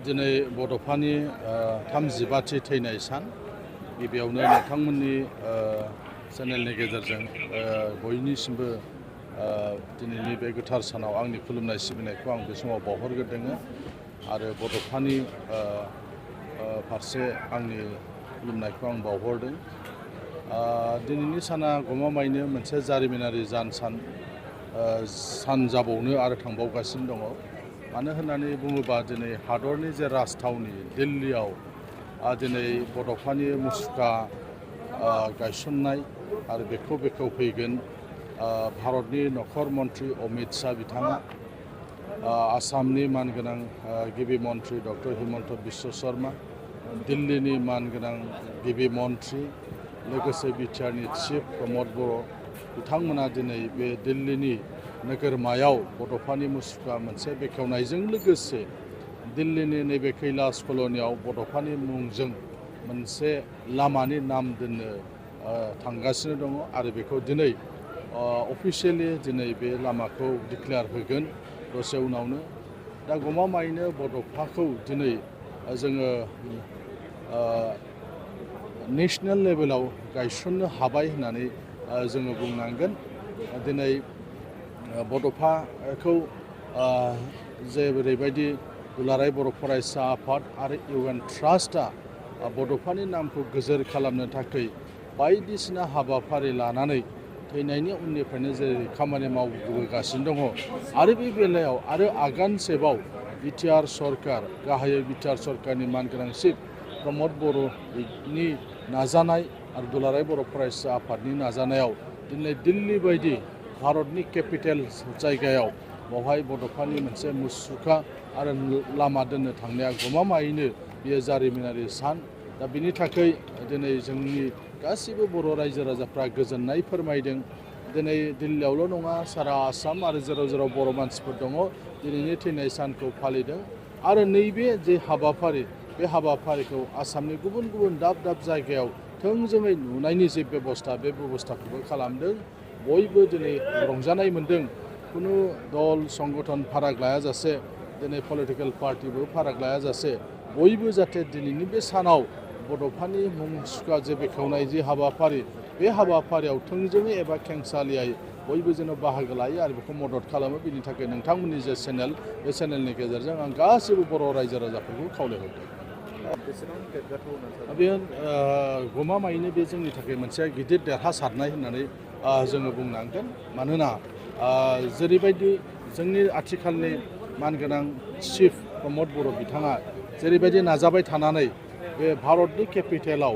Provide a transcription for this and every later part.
दिनै बड'फानि 35थि थैनाय सान गिबियावनो नोंथांमोननि चेनेलनि गेजेरजों बयनिसिमबो दिनैनि बे गोथार सानाव आंनि खुलुमनाय सिबिनायखौ आं बे समाव बावहरग्रोदों आरो बड'फानि फारसे आंनि खुलुमनायखौ आं बावहरदों। दिनैनि साना गमामायैनो मोनसे जारिमिनारि सान जाबावनो आरो थांबावगासिनो दङ। मानो होननानै बुङोबा दिनै हादरनि जे राजथावनि दिल्लीयाव दिनै बड'फानि मुसुखा गायसननाय आरो बेखौ बेखेवफैगोन भारतनि नखर मन्त्रि अमित शाह बिथाङा, आसामनि मानगोनां गिबि मन्त्रि डक्टर हिमन्त बिश्व शर्मा, दिल्लीनि मानगोनां गिबि मन्त्रि लोगोसे बिटिआरनि चिफ प्रमद बर' बिथांमोना दिनै बे दिल्लीनि नोगोरमायाव बड'फानि मुसुखा मोनसे बेखेवनायजों लोगोसे दिल्लीनि नैबे कैलाश कल'नियाव बड'फानि मुंजों मोनसे लामानि नाम दोननो थांगासिनो दङ आरो बेखौ दिनै अफिसियेलि दिनै बे लामाखौ डिक्लेयार होगोन दसे उनावनो। दा गमामायैनो बड'फाखौ दिनै जोङो नेशनेल लेभेलाव गायसननो हाबाय होननानै जोङो बुंनांगोन। दिनै बड'फाखौ जेरैबायदि दुलाराय बर' फरायसा आफाद आरो इउएन ट्रास्टआ बड'फानि नामखौ गोजोर खालामनो थाखाय बायदिसिना हाबाफारि लानानै थैनायनि उननिफ्रायनो जेरै खामानि मावबोगासिनो दङ आरो बे बेलायाव आरो आगानसेबाव बिटिआर सरकार गाहायै बिटिआर सरकारनि मानगोनां चिफ प्रमद बर'नि नाजानाय आरो दुलाराय बर' फरायसा आफादनि नाजानायाव दिनै दिल्ली बायदि भारतनि केपिटेल जायगायाव बेवहाय बड'फानि मोनसे मुसुखा आरो लामा दोननो थांनाया गमामायैनो बेयो जारिमिनारि सान। दा बिनि थाखाय दिनै जोंनि गासिबो बर' रायजो राजाफ्रा गोजोननाय फोरमायदों। दिनै दिल्लीयावल' नङा सारा आसाम आरो जेराव जेराव बर' मानसिफोर दङ दिनैनि थैनाय सानखौ फालिदों आरो नैबे जे हाबाफारि बे हाबाफारिखौ आसामनि गुबुन गुबुन दाब दाब जायगायाव थोंजोङै नुनायनि जे बेबस्था बे बेबस्थाखौबो खालामदों। बयबो दिनै रंजानाय मोन्दों। खुनु दल संगठन फाराग लायाजासे दिनै पलिटिकेल पार्टिबो फाराग लायाजासे बयबो जाहाथे दिनैनि बे सानाव बड'फानि मुसुखा जे बेखेवनाय जे हाबाफारि बे हाबाफारियाव थोंजोङै एबा खेंसालियायै बयबो जेन' बाहागो लायो आरो बेखौ मदद खालामो। बिनि थाखाय नोंथांमोननि जे चेनेल बे चेनेलनि गेजेरजों आं गासैबो बर' रायजो राजाफोरखौ खावलायहरदों। बे गमामायैनो बे जोंनि थाखाय मोनसे गिदिर देरहासारनाय होननानै जोङो बुंनांगोन। मानोना जेरैबायदि जोंनि आथिखालनि मानगोनां चिफ प्रमद बर' बिथाङा जेरैबायदि नाजाबाय थानानै बे भारतनि केपिटेलाव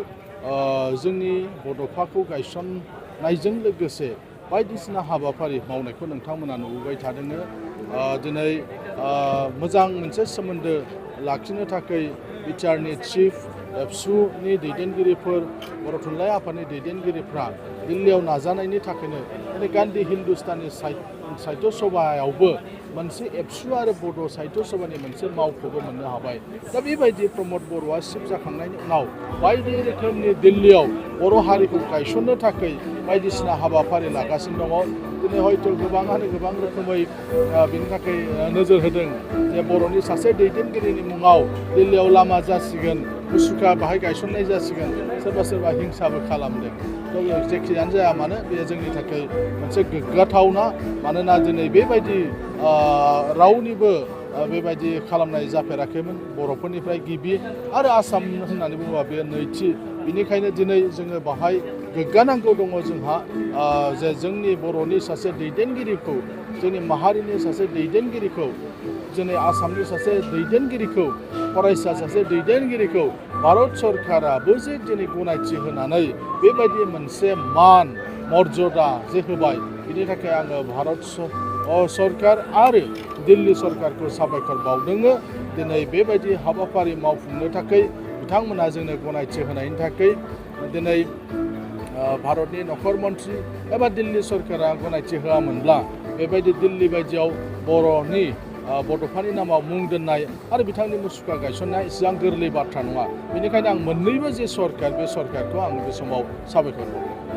जोंनि बड'फाखौ गायसननायजों लोगोसे बायदिसिना हाबाफारि मावनायखौ नोंथांमोना नुबोबाय थादों। दिनै मोजां मोनसे सोमोन्दो लाखिनो थाखाय बिटिआरनि चिफ एबसुनि दैदेनगिरिफोर बर' थुनलाइ आफादनि दैदेनगिरिफ्रा दिल्लीयाव नाजानायनि थाखायनो दिनै गान्धी हिन्दुस्तानी साहित्य सभायावबो मोनसे एबसु आरो बड' साहित्य सभानि मोनसे मावख'बो मोननो हाबाय। दा बेबायदि प्रमद बर'आ चिफ जाखांनायनि उनाव बायदि रोखोमनि दिल्लीयाव बर' हारिखौ गायसननो थाखाय बायदिसिना हाबाफारि लागासिनो दङ। दिनै हयथ' गोबाङानो गोबां रोखोमै बिनि थाखाय नोजोर होदों जे बर'नि सासे दैदेनगिरिनि मुङाव दिल्लीयाव लामा जासिगोन, मुसुखा बाहाय गायसननाय जासिगोन, सोरबा सोरबा हिंसाबो खालामदों। जेखियानो जाया मानो बेयो जोंनि थाखाय मोनसे गोग्गाथावना। मानोना दिनै बेबायदि रावनिबो बेबायदि खालामनाय जाफेराखैमोन। बर'फोरनिफ्राय गिबि आरो आसाम होननानै बुङोबा बेयो नैथि। बेनिखायनो दिनै जोङो बाहाय गोग्गानांगौ दङ जोंहा जे जोंनि बर'नि सासे दैदेनगिरिखौ, जोंनि माहारिनि सासे दैदेनगिरिखौ, दिनै आसामनि सासे दैदेनगिरिखौ, फरायसा सासे दैदेनगिरिखौ भारत सरकाराबो जे दिनै गनायथि होनानै बेबायदि मोनसे मान मर्यादा जे होबाय बिनि थाखाय आङो भारत सरकार आरो दिल्ली सरकारखौ साबायखर बावदों। दिनै बेबायदि हाबाफारि मावफुंनो थाखाय बिथांमोना जोंनो गनायथि होनायनि थाखाय दिनै भारतनि नखर मन्त्रि एबा दिल्ली सरकारा गनायथि होआमोनब्ला बेबायदि दिल्ली बायदियाव बड'फानि नामाव मुं दोननाय आरो बिथांनि मुसुखा गायसननाया इसेबां गोरलै बाथ्रा नङा। बेनिखायनो आं मोननैबो जे सरकार बे सरकारखौ आं बे समाव साबायखर बावदों।